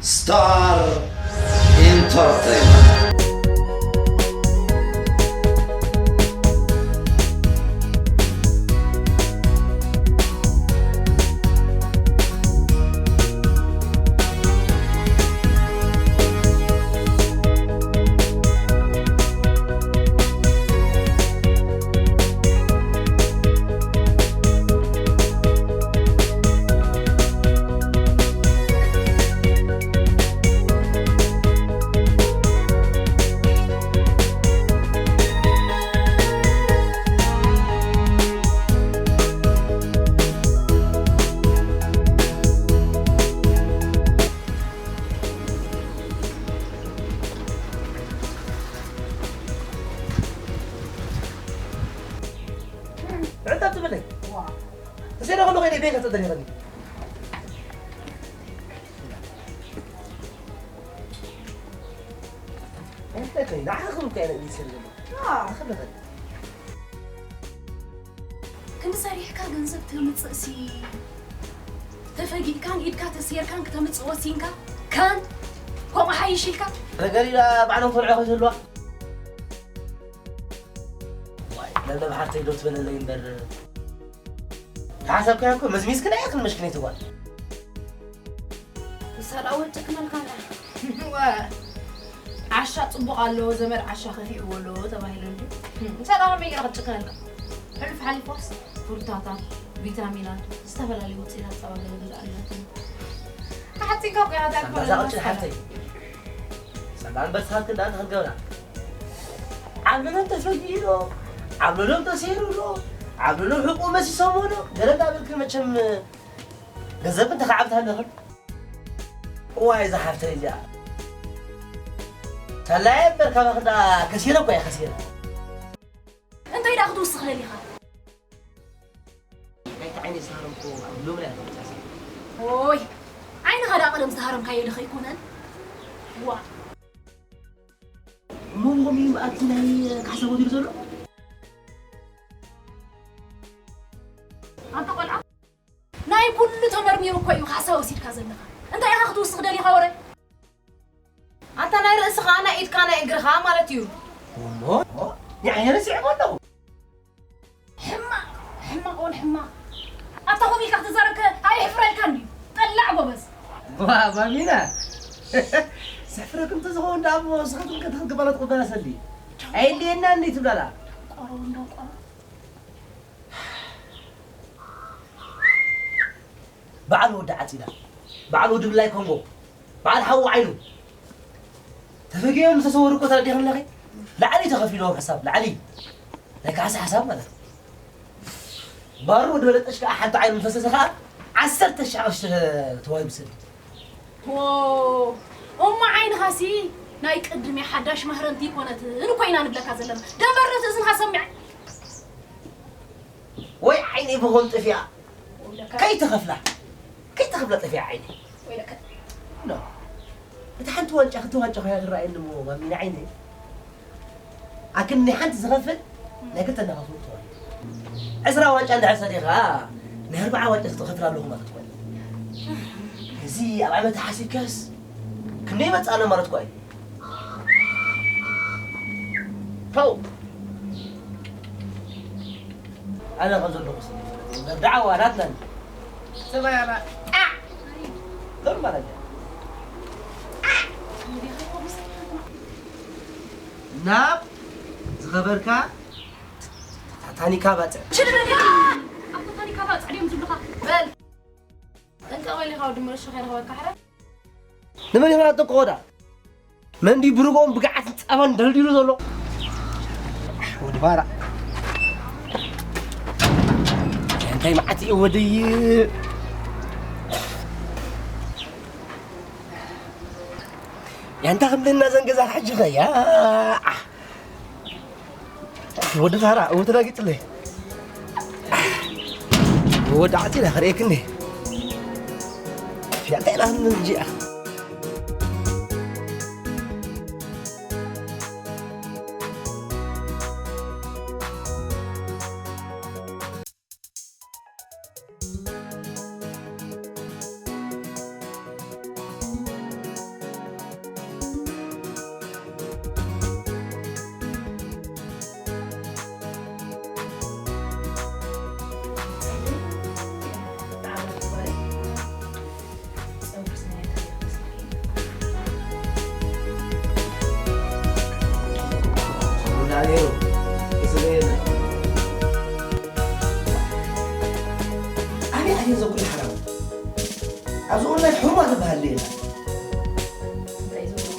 Star Entertainment. ዕንታት ትብለይ። ተሰይደ ከሎ ከይደ ቤት ከተደሪኸኒ። እንታይ ከይ ንዓኻ ክብል ከይ ነብይ ሰለለ። ኣዎ። ኣኸለኸ። ክንዲ ሰሪሕካ ገንዘብ ተምጽእሲ፣ ተፈጊእካን ኢድካ ተሰይርካን ክተምጽእ ወሲንካ፣ ካን ከምኡ ሓይሽ ኢልካ? ነገር ኢላ ባዕሎም ፈልዖ ከይህልዋ። ዋይ፣ ለምለም ሓፍተይ ዶ ትበለለይ እምበር። ሓሰብካዮ እኮ መዝሚዝክና ኢኽን መሽክነይቲ ጓል። ምሳል ኣወል ጭክነልካ ኣላ። ወ-፣ ዓሻ ጽቡቕ ኣለዎ፣ ዘመድ ዓሻ ከፊእዎ ኣለዎ ተባሂሉ እንዲ። ምሳል ኣወል መይገራ ክትጭክነልካ? ሕሉፍ ሓሊፎስ ፍሩታታት፣ ቪታሚናት፣ ዝተፈላለዩ ውፅኢታት ጸባ ገለ ገዛእልናትኒ። ሓፂንካ እኮ ኢኻ፣ እንታይ ሳላ ክኾነ እዛ ቅጭን መሰለህ? ሓፍተይ። ሳላ እምበር ስኻ ክንዳ እንታይ ክትገብራ? ዓብሎም ተፈጊኡ ዶ? ዓብሎም ተሰይሩ ዶ? ዓብሎም ሕቁ መሲሶሞ ዶ? ገለ እንዳበልክን መቸም ገንዘብ እንተኸዓብት ኣለኽን? እዋይ፣ እዛ ሓፍተይ እዚኣ። ሳላየ እምበር ካባኽ እንዳ ከሲረ እኮ እየ ከሲረ። እንታይ ደኣ ክትውስኽ ደሊኻ? ናይቲ ዓይነይ ዝተሃረምኩ ኣብ ሎሚ እያ ተመጻጽእ። ኦይ፣ ዓይንኻ ደኣ ቀደም ዝተሃረምካዮ ዶ ከይኮነን? ዋ። እሞ ብኸምኡ እዩ ምኣኪ ናይ ካሕሳ ወዲሩ ዘሎ? ኣንታ ቆልዓ፣ ናይ ኩሉ ተመርሚሩ እኮ እዩ ካሕሳ ወሲድካ ዘለኻ። እንታይ ኢኻ ክትውስኽ ደሊኻ ወረ? ኣንታ ናይ ርእስኻ፣ ናይ ኢድካ፣ ናይ እግርኻ ማለት እዩ። እሞ ንዓይ ረሲዕዎ ኣለኹ። ሕማቕ፣ ሕማቕ ወል ሕማቕ። ኣታ ከምኡ ኢልካ ክትዛረብ ከ ኣየሕፍረልካን ድዩ? ጠላዕ ጎበዝ። ዋ፣ ማሚና። ዘሕፍረክን እንተዝኸውን ደኣ እሞ ንስኻትክን ከ ትኽክባላ ትቕበላ ሰልዲ። ኣየድልየናን እዩ ትብላላ። ቆረው እንደው ቆረው። በዓል ወዲ ዓፂዳ፣ በዓል ወዲ ብላይ ኮንጎ፣ በዓል ሓዊ ዓይኑ ተፈጊኦም ዝተሰወሩ እኮ ተረዲኽን ኣለኺ? ላዕሊ ተኸፊልዎም ሕሳብ፣ ላዕሊ ናይ ካሕሳ ሕሳብ ማለት እዩ። ባሮ ወዲ በለጠሽ ከዓ ሓንቲ ዓይኑ ፈሰሰ ከዓ ዓሰርተ ሺሕ ቅርሺ ተዋሂቡ ሰሊጥ። ዎ፣ እሞ ዓይንኻሲ ናይ ቅድሚ ሓዳሽ ማህረምቲ ይኮነትን እኮ ኢና ንብለካ ዘለና። ደንበር ነቲ እዝንኻ ሰሚዐ። ወይ ዓይነይ ብኾም ጠፊኣ። ወይለካ። ከይትኸፍላ። ከይትኸፍላ ጠፊኣ ዓይነይ። ወይለካ። ኖ። እቲ ሓንቲ ዋንጫ፣ ክልተ ዋንጫ ኮይና ትረኣየኒ እሞ ማሚና ዓይነይ። ኣክን ናይ ሓንቲ ዝኸፍል ናይ ክልተ እናኸፍሉ ትኾን። ዕስራ ዋንጫ እንድሕር ሰዲኻ ናይ ኣርብዓ ዋንጫ ክትኸፍል ኣለኹ ማለት እኮ እዩ። እዚ ኣብ ዓመት ሓሲብካስ ክንደይ ይመጽእ ኣሎ ማለት እኮ እዩ። ተው። ኣነ ከም ዘለኹ ስለ ዝፈልጥ እምበር ደዓዋ ናትና እንጂ። ሰማይ ኣባ። ጣዕ። ዞር ማለት እዩ። ናብ ዝኸበርካ ታኒካ ባጽዕ። ሽልለል። ኣብ ታኒካ ባጽዕ ድዮም ዝብሉኻ? በል። ጠንቀቕ በል ኢኻ ወዲ መለሾ ከይረኽበካ ሕራይ። ንመን ኢኻ ጠንቀቖ ደኣ? መን ድዩ ብርግኦም ብግዓትን ጸባን ደልዲሉ ዘሎ? ኣሕ፣ ወዲ ባራ። እንታይ መዓት እዩ ወደይ? ያንታ ክምልና ዘንገዛ ሕጂ ኸያ። ኣሕ። ወዲ ፋራ፣ እው ተዳጊጽለይ። ወዲ ዓጺና ክርእየክኒ። ፊያታ ኢና እንጂ። እዚ ኩሉ ሓራም። ኣብዚ ኦንላይን ሕሙማት ዝበሃል የለን። እንታይ እዩ ዘሎ?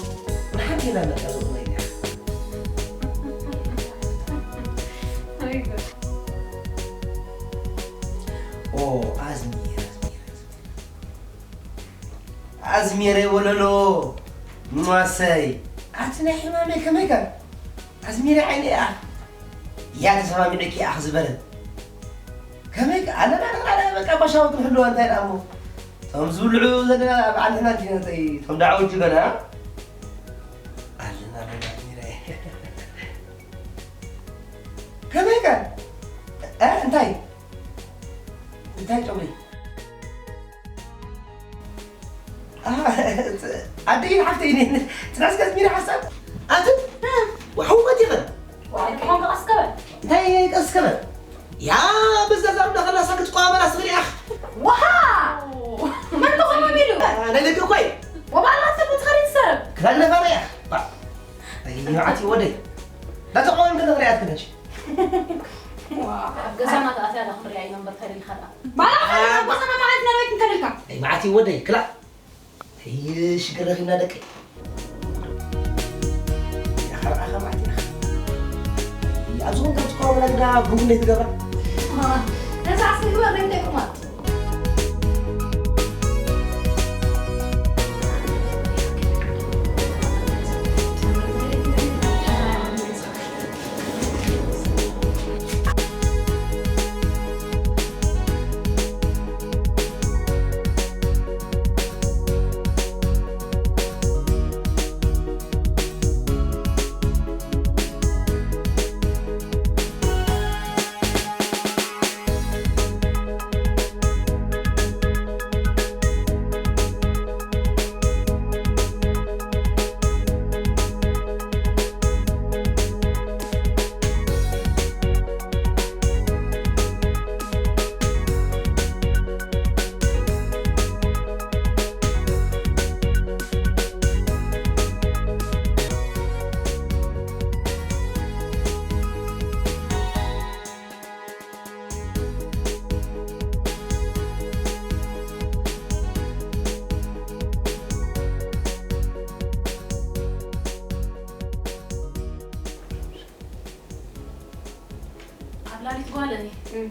ንሓንቲ ኢና በቃ እዚ ኦንላይን እያ። ኣይ ጉድ። ኦ፣ ኣዝሚር፣ ኣዝሚር፣ ኣዝሚር። ኣዝሚረ ወለሎ፣ ሟሰይ። ኣቲ ናይ ሕማመይ ከመይ ከ? ኣዝሚረ ዓይነይ እያ። እያ ተሰማሚዑኪ እያ ዝበለ። ከመይ ከ? ኣለና ንኽላ በቃ ባሻው ክንሕልዋ እንታይ ደኣ እሞ። እቶም ዝብልዑ ዘለና በዓል ንሕና እንዲና እንታይ፣ እቶም ደዓው ጅበና። ኣለና፣ ኣለና፣ ኣዝሚረ። ከመይ ከ? እ፣ እንታይ? እንታይ ጨጉሪ? ኣሃ፣ ኣደይ ሓፍተይ፣ እኔ ትናስከ ኣዝሚረ ሓሳብ። ኣቲ? ወሓውበት ይኸን? ዋይ፣ ከማን ቀስ ከበል። እንታይ ቀስ ከበል? ያ፣ በዛ ዛም ዳኸላ ሳክት ቋመላ ስግሪ ኣኽ። ዋሃ! መን ተኾመም ኢሉ? ናይ ደገ እኮ እዩ። ወባዕላ ሰብ ትኸሪ ትሰርብ። ክላል ነፋራ እያ። ባ-፣ ኣይ፣ ንዓቲ ወደይ። ዳተቆም ክንኽሪ ኣትክነች። ዋ፣ ኣብ ገዛና ተኣትያ ዳ ክንሪኣ ኢና እምበር ተሪኻ ዳ። ባላ፣ ኣብ ገዛና ማለት ነበይ ክንከልልካ። ኣይ፣ መዓት እዩ ወደይ፣ ክላ። ኣይ፣ ሽግር ረኺብና ደቀይ። ያኸርኣኻ መዓት ኢኻ። ኣብዚ ኹን ከም ትቃወመና ግዳ ጉጉ እንዴት ትገብራ? ዋ፣ ነዛ ዓስቢ ግበር፣ እንታይ ትማል? ኣብ ላሊት ጓለይ። እም።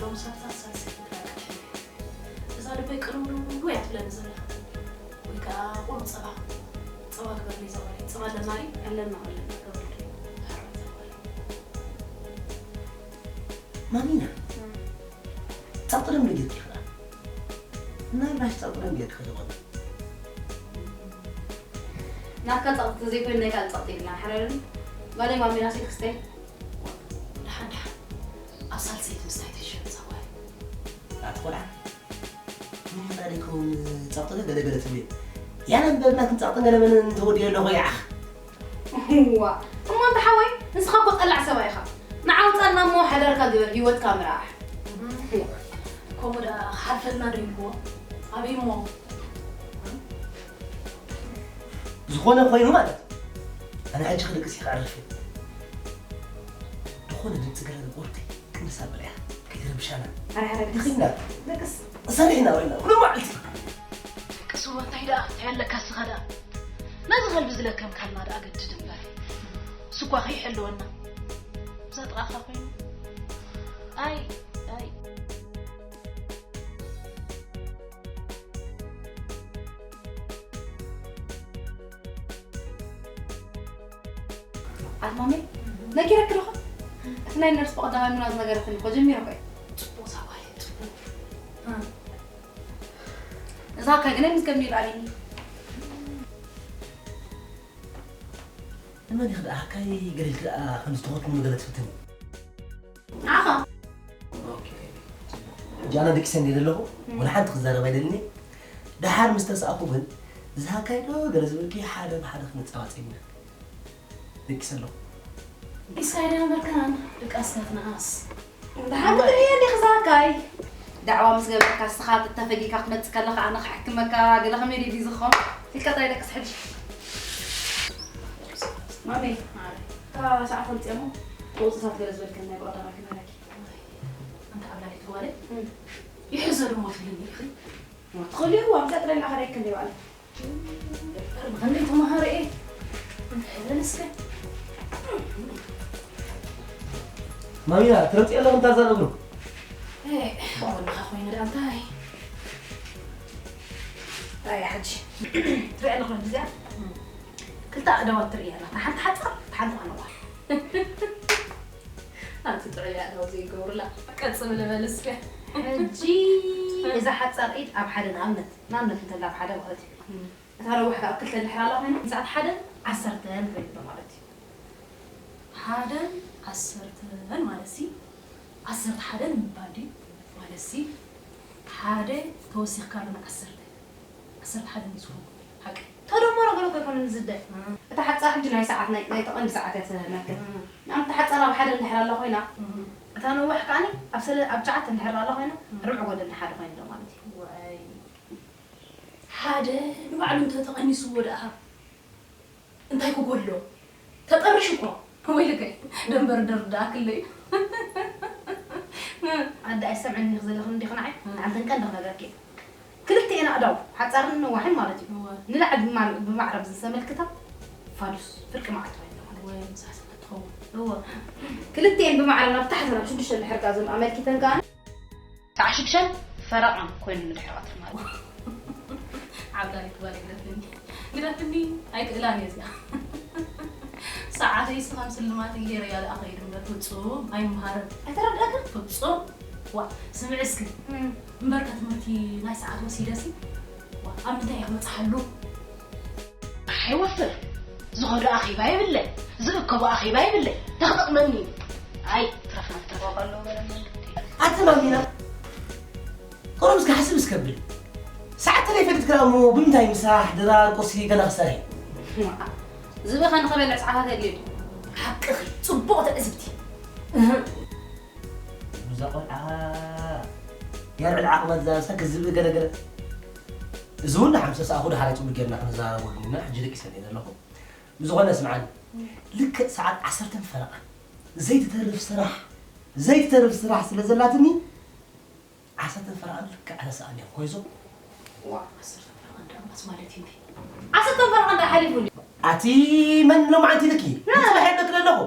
ሎም ሳብታ ሳልሰይ ትላቀሽ። እዛ ልበይ ቅርውርው እያ ትብለኒ ዘላ። ወይ ከዓ ቁሩብ ፀባ። ፀባ ግበርለይ እዛ ጓለይ። ፀባ ኣለና ድዩ? ኣለና፣ ኣለና፣ ግበርለይ። ማሚና፣ እም። ጸቕጢ ደም ጌርኪ ይኽእል። ምናልባሽ ጸቕጢ ደም ጌርኪ ይኽእል። ናትካ ጸቕጢ ዘይኮይኑ ናይ ካልእ ጸቕጢ የብልናን፣ ሓራይ ድዩ? ጓለይ ማሚና ሴክስተይ። ደሓን፣ ደሓን። ኣብ ሳልሰይቲ ምስታይ ተሸንፍ እዛ ጓል። ኣቲ ቆልዓ፣ ምን ይኽእል ይኸውን ጸቕጢ ገለ ገለ ትብሊ። ያለ በብናትን ጸቕጥን ገለ መለን ተወዲኦ ኣለኹ ይዓኽ። እዋ፣ እሞ ኣንታ ሓወይ፣ ንስኻ እኮ ጠላዕ ሰብኣይ ኢኻ። ንዓ ውጻልና እሞ ሓዳርካ ግበር፣ ህይወትካ ምራሕ። ከምኡ ደኣ ክሓልፈልና ዶ ኢልዎ? ኣበይ እሞ? ዝኾነ ኮይኑ ማለት፣ ኣነ ሕጂ ክድቅስ እየ፣ ክዕርፍ እየ። ዝኾነ ድምፂ ገለ ንቆርኪ ቅንስ ኣብለያ፣ ከይትረብሻና። ኣረ፣ ኣረ፣ ደኺምና። ደቅስ። ሰሪሕና ውዒልና፣ ሙሉእ መዓልቲ። ደቅስ እሞ እንታይ ደኣ፣ እንታይ ኣለካ እስኻ ደኣ? ነዚ ከልቢ ዝለከምካልና ደኣ ገድድ እምበር። እሱ እኳ ከይሕልወና። እዛ ጥቓኻ ኮይኑ። ኣይ፣ ኣይ። ኣልማሜ፣ ነጊረኪ ዶ ኸ? እቲ ናይ ነርስ ብቐዳማይ ምና ዝነገረትኒ እኮ ጀሚረ እኮ እየ። ጽቡቕ ሳባይ፣ ጽቡቕ። እዛ ኣካይ ግን ኣይምዝገብኒ ኢሉ ኣልኒ። ንመን ኢኺ ደኣ ኣካይ ገሊልኪ ደኣ ከም ዝተኸትሉ ገለ ትፍትኒ? ንዓኻ። ኦኬ። ሕጂ ኣነ ደቂሰ እንድየ ዘለኹ፣ እም። ወላ ሓንቲ ክዛረብ ኣይደልን እየ። ደሓር ምስ ተሳእኩ ግን፣ ዝሃካይ ዶ ገለ ዝብልኪ ሓደ ብሓደ ክንጻባጸብ ኢና። ደቂሰ ኣለኹ። ደቂስካ ኣይደ ነበርካን? ደቃስ ናትናኣስ። ደሓር ክትርእየኒ ክዛካይ። ዳዕዋ ምስ ገበርካ፣ ንስኻ ተፈጊካ ክትመጽእ ከለኻ፣ ኣነ ክሕክመካ፣ ገለ ከመይ ድዩ ዝኸውን? ኢልካ ጥራይ ደቅስ ሕጂ። ማሜ፣ እታ ሰዓት ኣምጽእሞ፣ ተወጽእ ሰዓት ገለ ዝበልከኒ ናይ ብቐዳማይ ክምህረኪ። ኣንታ ኣብ ላዕሊ ትዋለ? እም። ይሕዞ ደሞ ትብልኒ ኢኺ። ትኽእልዎ ኣብዛ ጥረና ኸረይ ክንደይ ባለ። ርብኸንደይ ተማሃረ እየ። እንታይ በል እስከ። ማሚና ትረምፂ ኣለኹ እንታይ ዛረብሩ? ጎንኻ ኮይኑ ደኣ እንታይ? ኣይ ሓጂ ትሪኢ ኣለኹ እዚኣ ክልተ ኣእዳዋት ትርኢ ኣለኻ። ሓንቲ ሓፃር፣ ሓንቲ ኸነዋ። ኣንቲ ጥዑይ ኣእዳው ዘይገብሩላ ቀጽ ብለ በል እስከ። ሕጂ እዛ ሓፃር ኢድ ኣብ ሓደ ንኣብነት ንኣብነት እንተላ ኣብ ሓደ ማለት እዩ። እታ ነዋሕ ከዓ ኣብ ክልተ እንድሕር ኣላ ኮይና ንሳት ሓደን ዓሰርተን ኮይንሎ ማለት እዩ። ሓደን ዓሰርተን ማለት ሲ ዓሰርተ ሓደን ምባል ድዩ ማለት ሲ ሓደ ተወሲኽካ ዶ ንዓሰርተ ዓሰርተ ሓደን እዩ ዝኸውን ሓቂ። ተደመሮ ገለ እኮ ኣይኮነን ዝደ እታ ሓፃር ሕጂ ናይ ሰዓት ናይ ናይ ተቐንዲ ሰዓት እያ ትመልከት። ንኣብነት እታ ሓፃር ኣብ ሓደ እንድሕር ኣላ ኮይና እታ ነዋሕ ከዓኒ ኣብ ሰለ ኣብ ትሽዓተ እንድሕር ኣላ ኮይና ርብዒ ጎደል ንሓደ ኮይኑ ኣሎ ማለት እዩ። ዋይ ሓደ ንባዕሉ እንተ ተቐኒስዎ ደኣ እንታይ ክጎድሎ? ተጠርሹ እኮ። ወይልከይ ደንበር ደር ደኣ ክለይ። ኣደ ኣይሰምዕን ኢኺ ዘለኽን እንዲኺ ንዓይ ኣንተን ቀንዲ ክነግረኪ እየ። ክልቲኤን ኣእዳው ሓጻርን ነዋሕን ማለት እዩ። እወ። ንላዕሊ ብማ- ብማዕረ ብዝተመልክታ ፋዱስ ፍርቂ መዓልቲ ኮይና ማለት እዩ። ወይ ምሳሕ ትኸውን። እወ። ክልቲኤን ብማዕረ ናብ ታሕቲ ናብ ሽዱሽተ እንድሕር ከኣ ዝም ኣመልኪተን ከኣ ተዓሽግሸን ፈረቓን ኮይነን ድሕሪ ቀትሪ ማለት እዩ። ዓብላሊት ጓል ግደፍኒ ግደፍኒ ኣይክእላን እየ እዚኣ ሰዓተይስ ከም ስልማት ገይረያ ደኣ ከይድ እምበር ፍጹም ኣይምሃርን ኣይተረድኣካ ፍጹም ዋ ስምዒ እስኪ እምበርከ ትምህርቲ ናይ ሰዓት ወሲደሲ ዋ ኣብ ምንታይ እየ ክበፅሓሉ ኣይወፍር ዝኸዶ ኣኼባ የብለይ ዝእከቦ ኣኼባ የብለይ ተኽጠቕመኒ ኣይ ትረፍና ትረፍ ኣተማሚና ቁሩብ እስኪ ሓስብ እስከብል ሰዓት ተለይ ፈሊጥኪ ደኣ እሞ ብምንታይ ምሳሕ ድራር ቁርሲ ገለ ክሰርሒ ዝብኢ ከ ንኽበልዕ ሰዓታት የድልዩ ሓቅኺ ፅቡቕ ትዕዝብቲ እዛ ቆልዓ የልዕል ዓቕመ ዝዛረብ ሰብ ክዝብኢ ገለገለ እዚ እውን ሓምሰ ሰኣኹ ድሓር ፅቡቅ ጌርና ክንዘራረበሉ ኢና ሕጂ ደቂሰ እየ ዘለኹ ብዝኾነ ስምዓኒ ልክዕ ሰዓት ዓሰርተ ፈረቓ ዘይትተርፍ ስራሕ ዘይትተርፍ ስራሕ ስለ ዘላትኒ ዓሰርተ ፈረቓ ልክዕ ኣነ ሰኣን እዮም ኮይዞ ዓሰርተ ፈረቓ እንዳ ሓሊፉ ኣቲ መን ሎማዓንቲ ኢልኪ ንፅባሕ የበክል ኣለኹ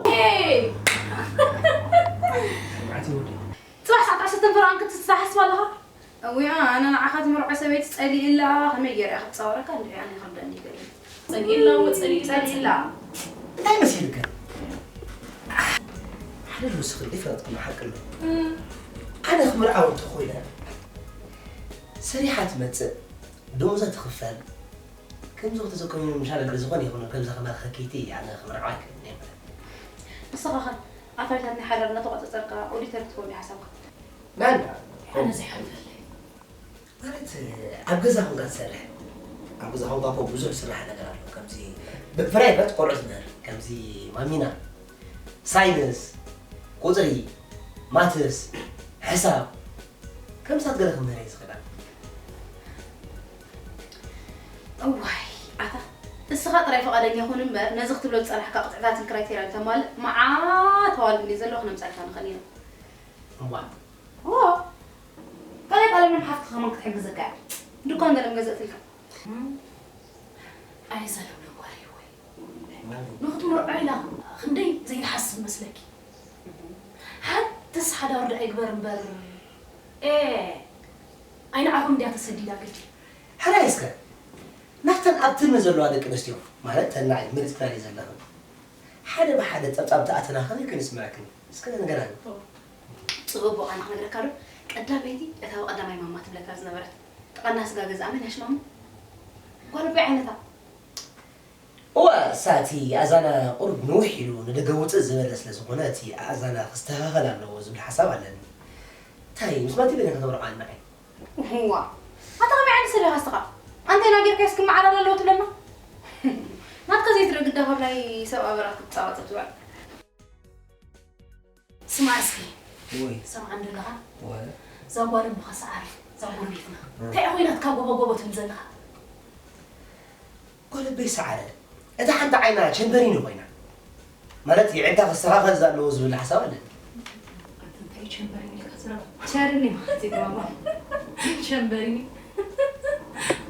ፅባሕ ሰዓት ዓሰርተ ፈረቓ ክትሓስብ ኣለኻ እዊኣ ኣነ ንዓኻ ትምርዖ ሰበይቲ ጸሊእላ ከመይ ገይረ እያ ክትጻወረካ እንድዒ ኣነ ይኸብደኒ ገለ ጸሊእላ እሞ ጸሊእላ ጸሊእላ እንታይ መሲልካ ሓደ ልውስኺ ዘይፈለጥኩ ሓቂ ኣሎ ኣነ ክምርዓው እንተኾይነ ሰሪሓ ትመጽእ ደሞዛ ትኽፈል ከምዚ ክተዘከሙ ምሻል ዝኾነ ይኹን ከምዚ ከማል ከኪቲ ኣነ ክምርዓው ኣይክእልን እየ ንስኻ ኸ ኣታዊታት ናይ ሓዳር እናተቆጸጸርካ ኦዲተር ክትከውን ሓሳብካ ናና ኣነ ዘይሓልፈለይ ማለት ኣብ ገዛ ኮንካ ትሰርሕ ኣብ ገዛ ኮንካ እኮ ብዙሕ ዝስራሕ ነገር ኣሎ ከምዚ ብፕራይቨት ቆልዑ ትምህር ከምዚ ማሚና ሳይንስ ቁፅሪ ማትስ ሕሳብ ከምሳት ገለ ክምህር እየ ዝኽእል እዋይ ኣታ እስኻ ጥራይ ፈቓደኛ ኩን እምበር ነዚ ክትብሎ ዝፀናሕካ ቅጥዕታትን ክራይቴርያን ተማልእ መዓት ኣዋልድ እንድየ ዘለዋ ክነምፀልካ ንኽእል ኢና እዋ እዎ ካልኣይ ቃለ ምንም ሓፍትኻ ከማን ክትሕግዘካ እያ ድኳን ገለ ምገዘእትልካ ኣይ ዘለምለም ጓለይ ወይ ንኽትምርዖ ኢላ ክንደይ ዘይትሓስብ መስለኪ ሓንትስ ሓዳር ዶ ኣይግበር እምበር ኤ ኣይንዓኹም እንድያ ተሰዲዳ ግዲ ሕራይ እስከ ናብተን ኣብ ትልሚ ዘለዋ ደቂ ኣንስትዮ ማለት ተናዒ መሪፅክና ድዩ ዘለኽን ሓደ ብሓደ ፀብፃብ ተኣተና ከመይ ክንስምዐክን እስከ ንገራኒ ፅቡቅ ኣነ ክነግረካ ዶ ቀዳመይቲ እታ ብቀዳማይ ማማ ትብለካ ዝነበረት ጥቐና ስጋ ገዝኣ መን ያሽማሙ ጓል ኣቦይ ዓይነታ እወ እሳ እቲ ኣእዛና ቁሩብ ንውሕ ኢሉ ንደገ ውፅእ ዝበለ ስለ ዝኾነ እቲ ኣእዛና ክስተኻኸል ኣለዎ ዝብል ሓሳብ ኣለኒ። እንታይ ምስ ማን ኢለ ከተምርዖ ኣልናዓይ? እዋ ኣታ ከመይ ዓይነት ሰብ ኢኻ እስኻ? ኣንቴና ጌርካስ ክመዓራረ ኣለዎ ትብለና? ናትካ ዘይትርኢ ግዳ ካብ ናይ ሰብ ኣበራት ክትፃባፀብ ትውዕል። ስማዕ እስኪ ወይ ሰምዓ እንዶ ኣለኻ ወይ እዛ ጓል እምኻ ሰዓሪ እዛ ጎረቤትና እንታይ ኮይናትካ ጎቦ ጎቦ ትብል ዘለኻ ጓል ኣበይ ሰዓረ እታ ሓንቲ ዓይና ቸንበሪኒ ኮይና ማለት የዒንታ ክስተኻኸል ኣለዎ ዝብል ሓሳብ ኣለኒ እንታይ ቸንበሪኒ ኢልካ ትዛረብ ቸርኒ ማለት እዩ ማማ ሸምበሪኒ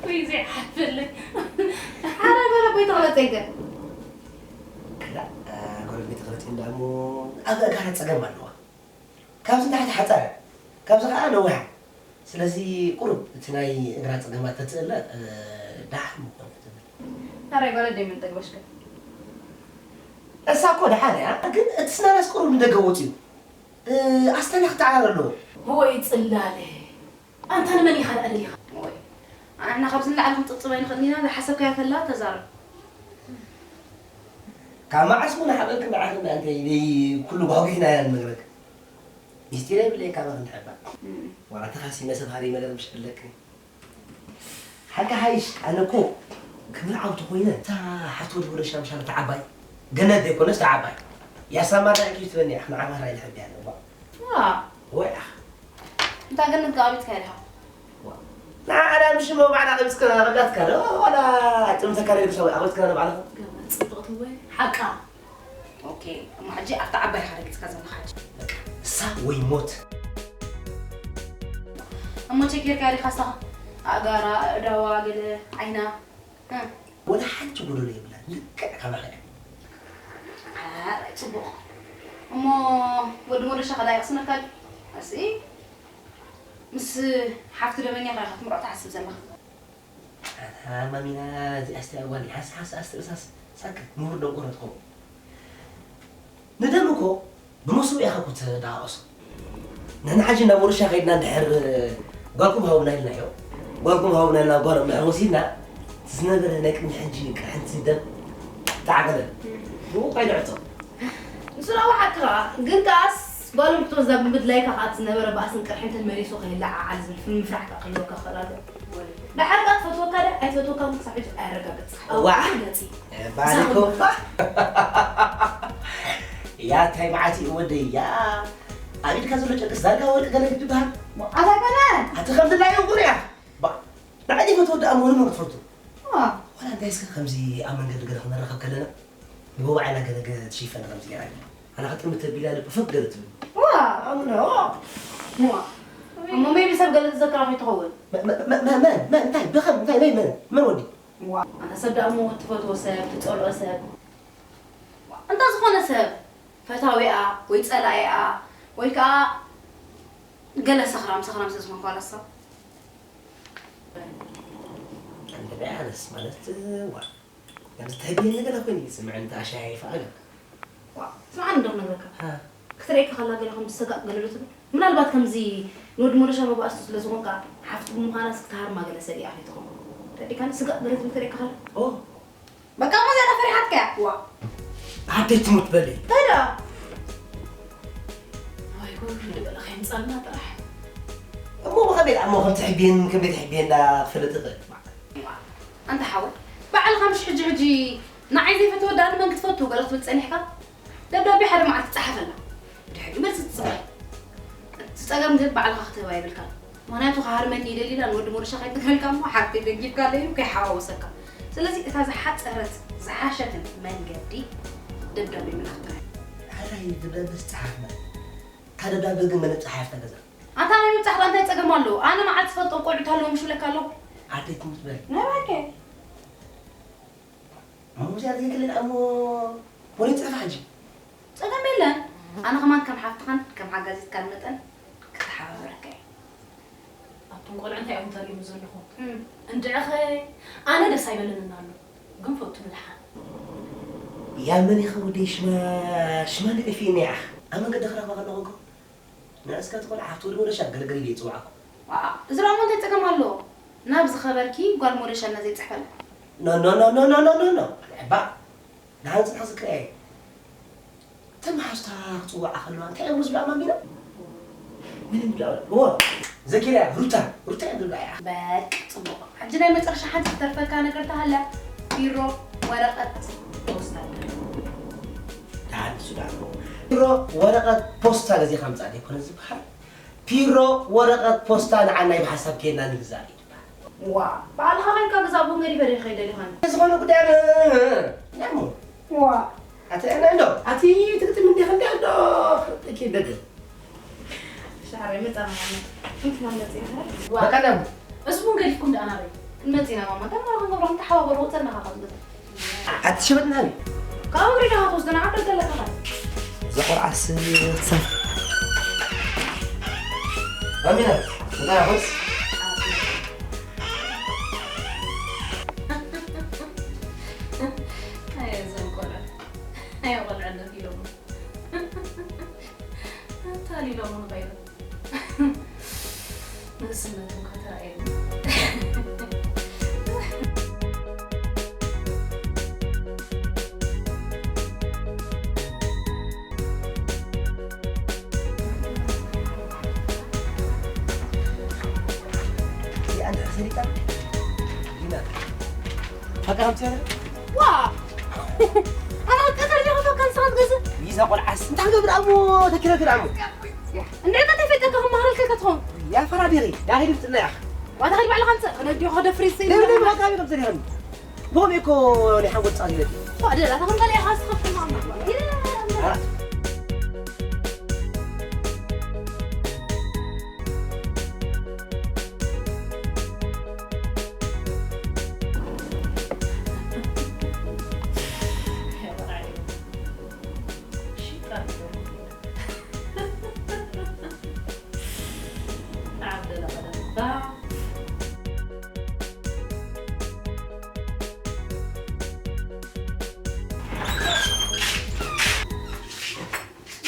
ወይ ዘይሓፈለይ ሓራ ገለ ቦይ ተቕረጸ ይገር ክላ ጎረቤት ተቕረጸ እንዳሞ ኣጋጋራ ጸገም ኣለዋ። ካብዚ ንታሕቲ ሓጻር እያ፣ ካብዚ ኸዓ ነዊሓ። ስለዚ ቁሩብ እቲ ናይ እግራ ጸገማት ተትእለ ደሓን ምኾነ ትብል። ታራይ ጓለ ደይ ምን ጠግበሽከ? እሳ እኮ ደሓን እያ፣ ግን እቲ ስናናስ ቁሩብ ንደገ ወጺኡ ኣስታና ክተዓራር ኣለዎ። ወይ ጽላለ ኣንታ ንመን ኢኻ ደኣ ደሊኻ? ወይ ኣንሕና ካብዚ ንላዕሊ ክንጽብጽብ ኣይንኽእልን ኢና፣ ዝሓሰብካያ ተላ ተዛረብ። ካብ መዓስ ውን ሓበልክ ንዓኺ እንዳ እንተይ ደይ ኩሉ ጓጒሕና ኢና ንነግረክ። ሚስጢር የብለይ ካባኺ ንሕባእ። ዋላ ተኻሲመ ሰብ ሃሪመ ገለ ምሽ ኣለክን። ሓቂ ሓይሽ ኣነ እኮ ክምርዓው ተኾይነ እታ ሓፍቲ ወዲ ወደሻ ምሻል እታ ዓባይ ገነት ዘይኮነስ እታ ዓባይ ያሳማዳ እኪ ትበኒ ኣሕ ንዓማራ ኢለ ሕቢያ ኣለዋ። ዋ ወይ ኣሕ እንታ ገነት ጋቢት ካይልሃ ንዓዳ ምሽ መባዕዳ ቀቢፅካ ቀቢላትካ ዶ ዋላ ጥምተካ ዶ ይብሳ ኣቐቢፅካ ንባዕልኻ ገነት ፅብቕቲ ወይ ሓቃ ኦኬ እሞ ሕጂ ኣብታ ዓባይ ኢኻ ረጊፅካ ዘለኻ ሕጂ በቃ እሳ ወይ ሞት እሞ ቸክ ጌርካ ዲኻ ሳኻ ኣእጋራ ኣእዳዋ ገለ ዓይና ወላ ሓንቲ ጎደሎ የብላን ልክዕ ከማኻ እያ ኣረ ፅቡቕ እሞ ወዲ ሞደሻ ከዳ ይቕስነካ ድዩ ኣስኢ ምስ ሓፍቲ ደመኛ ኸ ክትምርዖ ትሓስብ ዘለኻ ኣታ ማሚና እዚኣስ ታይ ኣዋኒ ሓስ ሓስ ኣስ ርእሳስ ሳክት ምሁር ደንቆሮ ትኸውን ንደም እኮ ብመሶብ ኢኻ እኮ ትደቃቕሶ ንሕና ሕጂ ናብ ወርሻ ከይድና እንድሕር ጓልኩም ሃቡና ኢልናዮ ጓልኩም ሃቡና ኢልና ጓሎም እንድሕር ወሲድና ዝነበረ ናይ ቅድሚ ሕጂ ቅርሕንቲ ደም ተዓገለ ብኡ ከይንዕጾ ንሱ ደኣ ሓቅኻ ግን ከኣስ ጓሎም ክትወስዳ ብምድላይካ ከኣ እቲ ዝነበረ ባእስን ቅርሕንትን መሊሱ ከይለዓዓል ዝብል ፍልሚ ፍራሕ ከኣ ክህልወካ ክኽእል ኣለዎ። ደሓር ከኣ ትፈትወካ ድያ ኣይትፈትወካ እውን ክሳብ ሕጂ ኣየረጋገጽካን። ኣብ ዋዕ! ኩሉ ገጺ። ባሪኮባ! ያታይ መዓት እዩ ወደይ ያ! ኣብ ኢድካ ዘሎ ጨርቅስ ዳርጋ ወርቂ ገለ ግዲ ይበሃል። ኣታ ኣይኮነን! ኣቲ ከም ድላዩ እኮ እያ! ባ! ንዓይ ዘይፈትዎ ደኣ መሆኑ መን ክትፈቱ? ዋላ እንታይ እስከ ከምዚ ኣብ መንገዲ ገለ ክንራኸብ ከለና ንጎባዕና ገለ ገለ ትሽፈን ከምዚ ገይራ ኣላ። ኣነ ከጥምት ተቢላ ልቢ ፈክ ገለ ትብል። ዋ ኣምና ዋ ዋ እሞ ሜቢ ሰብ ገለ ትዘክራ ከይትኸውን። መን መን መን እንታይ ብኸም እንታይ ናይ መን መን ወዲ? ዋ ኣንታ ሰብ ደኣ እሞ ትፈትዎ ሰብ ትጸልኦ ሰብ እንታ ዝኾነ ሰብ ፈታዊኣ ወይ ጸላኢኣ ወይ ከኣ ገለ ሰኽራም ሰኽራም ስለ ዝኾንካ ዋላ እሳ ኣንተ ኣነስ ማለት ዋ ከምዚ ትሕግየኒ ገለ ኮይኑ ይስምዐኒ ተኣሻያይፋ ኣለ ስምዓኒ እንዶ ክነግረካ ክትርእየካ ከላ ገለ ከም ዝሰጋእ ገለ ዶ ትብል ምናልባት ከምዚ ንወዲ ሞደሻ መባእስቱ ስለ ዝኾንካ ሓፍቲ ብምዃናስ ክትሃርማ ገለ ሰጊኣ ከይትኸውን ተረዲእካኒ ስጋእ ገለ ትብል ትርእየካ ከላ ኦ በቃ እሞ እዚኣ ፈሪሓትካያ ዋ ኣደይ ትሙት በሊ እንታይ ደኣ ወይ ጉድ በለ ከይምጻልና ጥራሕ እሞ ብኸመይ ደኣ እሞ ከም ትሕግየኒ ከመይ ትሕግየና ክፈልጥ ይኽእል ኣንታ ሓወይ ባዕልኻ ምሽ ሕጂ ሕጂ ንዓይ ዘይፈትወ ደኣ ንመን ክትፈቱ ገለ ክትብል ጸኒሕካ ደብዳቤ ሓደ መዓልቲ ጸሓፈላ ድሕሪኡ መልሲ ትጽበ እቲ ጸገም ግን ባዕልኻ ክትህባ የብልካን ምኽንያቱ ክሃርመኒ ይደሊ ኢላ ንወዲ ሞደሻ ከይትንክፈልካ እሞ ሓብተይ ደጊፍካለይ ኢሉ ከይሓዋወሰካ ስለዚ እታ ዝሓጸረት ዝሓሸትን መንገዲ ደብዳቤ ምልኣኽካ እያ። ሓራይ ደብዳቤ ዝጸሓፍና እታ ደብዳቤ ግን መን ጸሓፍታ ገዛ ኣታ ናይ ምብጻሕ ከ እንታይ ጸገም ኣለዎ? ኣነ መዓት ዝፈልጦም ቆልዑት ኣለዉ ምሽ ብለካ ኣለኹ። ዓደይ ትሙት በል። ናይ ባከ። ኣሞ እዚኣ ዘይክልል ኣሞ ወረ ይጽሕፋ ሕጂ። ጸገም የለን። ኣነ ከማን ከም ሓፍትኻን ከም ሓጋዚትካን መጠን ክተሓባበረካ እየ። ኣቱም ቆልዑ እንታይ እዮም ተርእዩ ዘለኹም? እንድዕኸ ኣነ ደስ ኣይበለንን ኣሎ። ግን ፈቱ ንድሓን። ያመን ኢኸ ወደይ ሽማ ሽማ ንዕፊ እኒኣ ኣብ መንገዲ ክረኽባ ከለኹ እኮ ንዕስካ ትኾን ሓፍቲ ወዲ ሞደሻ ገለገለ ኢለ ይፅውዓኩ። ዋእ፣ እዚ ደኣ እሞ እንታይ ፀገም ኣለዎ? ናብ ዝኸበርኪ ጓል ሞደሻ እና ዘይፅሕፈላ። ኖ ኖ ኖ ኖ ኖ ኖ ኖ እባ ደሓን ፅንሓ ዝክርያ እየ። እተን መሓዙታ ክፅውዓ ከለዋ እንታይ እዮም ዝብላ ማሚና? ምንም ብላ እዎ ዘኪርያ ሩታ ሩታ እዮም ዝብላ እያ። በቅ ፅቡቕ። ሕጂ ናይ መጨረሻ ሓንቲ ትተርፈካ ነገር ተሃልያ ቢሮ፣ ወረቐት፣ ፖስታ። ደሓን ንሱ ደኣ እሞ ቢሮ፣ ወረቐት፣ ፖስታ ገዚእኻ ምጻእ ደይኮነ ዝበሃል። ፒሮ፣ ወረቐት፣ ፖስታ ንዓናይ ብሓሳብ ኬድና ንግዛእ እዩ ዝበሃል። ዋ፣ ባዕልኻ ኸይድካ ግዛእ እሞ ገዲፈ ዶ ይኸይድ ደሊኻኒ? ዝኾነ ጉዳይ ኣነ ናይ እሞ ዋ፣ ኣቲ ኣነ እንዶ ኣቲ ትግጥም እንዲኻ እንዲ ኣሎ እኪ ደገ። እሺ፣ ሓራይ መጻና ማማ። እንትና መጺና ሓራይ። በቃ ደም። እስኩም ገዲፍኩም ደኣ ናበይ? መጺና ማማ። እንታይ ማለት ክንገብሮ? ክንተሓባበሩ ወጸና ካብ ገዛ። ኣትሸበጥና ሃቢ። ካብ እግሪ ደሃ ትወስደና ዓዲ ገለካ። ዘቆርዓስ ክሳብ። ማሚና፣ እንታይ ይኾንስ? ኣየ፣ እዞም ቆልዑ። ኣየ፣ ቆልዑ ኣለፍ ኢሎም። ታሊሎም ንኸይዱ። ንእስነቶም ከተራእየኒ። እዚኣ እንድሕር ሰሪቃ፣ ዲና፣ ፈቃ ከምቲ ዋ! ኣነ ቀተር ዲኻ ፈካ ንስኻ ትገዝእ? ይዛ ቆልዓስ፣ እንታይ ክገብር ኣሞ ተኪረ ክድኣሞ? እንድሕር ከተፈይጠካ ክመሃረልካ ኢልካ ትኸውን። ያ ፈራዲኺ፣ ዳኺ ድምፅና ያኽ። ዋታ ኸይድ ባዕልኻ ምፅእ፣ ክነዲዮ ከደፍሪ ይሰይድ። ደብደብ ሃካቢ ከም ዘሪኸኒ። ብኸምኡ እኮ ናይ ሓንጎል ፃት ይበል። ዋ፣ ደላ፣ እታ ከም በላ ኢኻ ዝኸፍል ማማ። ኣ።